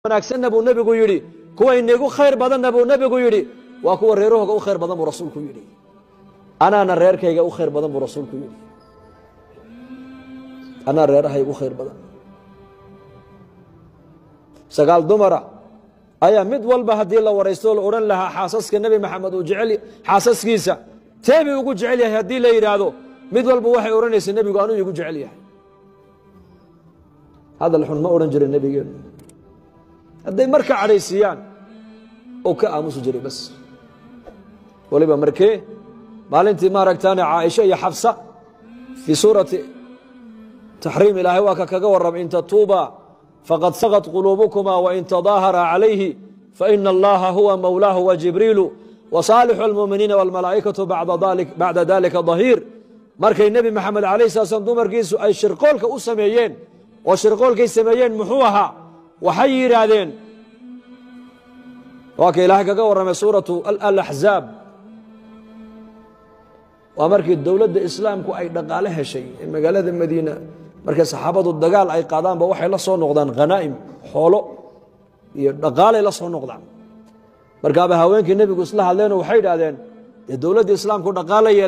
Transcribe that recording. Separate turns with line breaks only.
Wanaagsanna buu nebigu yidhi, kuwa inigu khayr badanna buu nebigu yidhi waa kuwa reerahooga u khayr badan buu rasuulku yidhi. Anaana reerkayga u khayr badan buu rasuulku yidhi, anaa reerahayga u khayr badan. 9 dumara ayaa mid walba haddii la waraysto la odhan lahaa xaasaska Nebi Maxamed uu jecel, xaasaskiisa teebi ugu jecel yahay haddii la yidhaahdo, mid walba waxay odhanaysa nebigu anuu igu jecel yahay. Hadal xun ma odhan jirin nebigeenu. Hadday marka cadhaysiiyaan oo ka aamusi jiray bas. Waliba markee maalintii maaragtaane Caaisha iyo Xafsa fii suurati Taxriim Ilaahay waa ka kaga warramay: in tatuuba faqad sagat quluubukuma wain tadaahara calayhi faina allaha huwa mawlaahu wajibriilu wasaalixu almuuminiina walmalaa'ikatu bacda dalika dahiir. Markay Nebi Maxamed alayh sala slam dumarkiisu ay shirqoolka u sameeyeen, oo shirqoolkay sameeyeen muxuu ahaa? Waxay yidhaahdeen, waa ka Ilaahay kaga warramay suuratu Alaxzaab, waa markii dowladda islaamku ay dhaqaale heshay ee magaalada Madiina. Markay saxaabadu dagaal ay qaadaanba waxay la soo noqdaan khanaa'im, xoolo iyo dhaqaalay la soo noqdaan. Markaaba haweenkii nebigu isla hadleenoo waxay idhahdeen dee dowladda islaamku dhaqaala yeel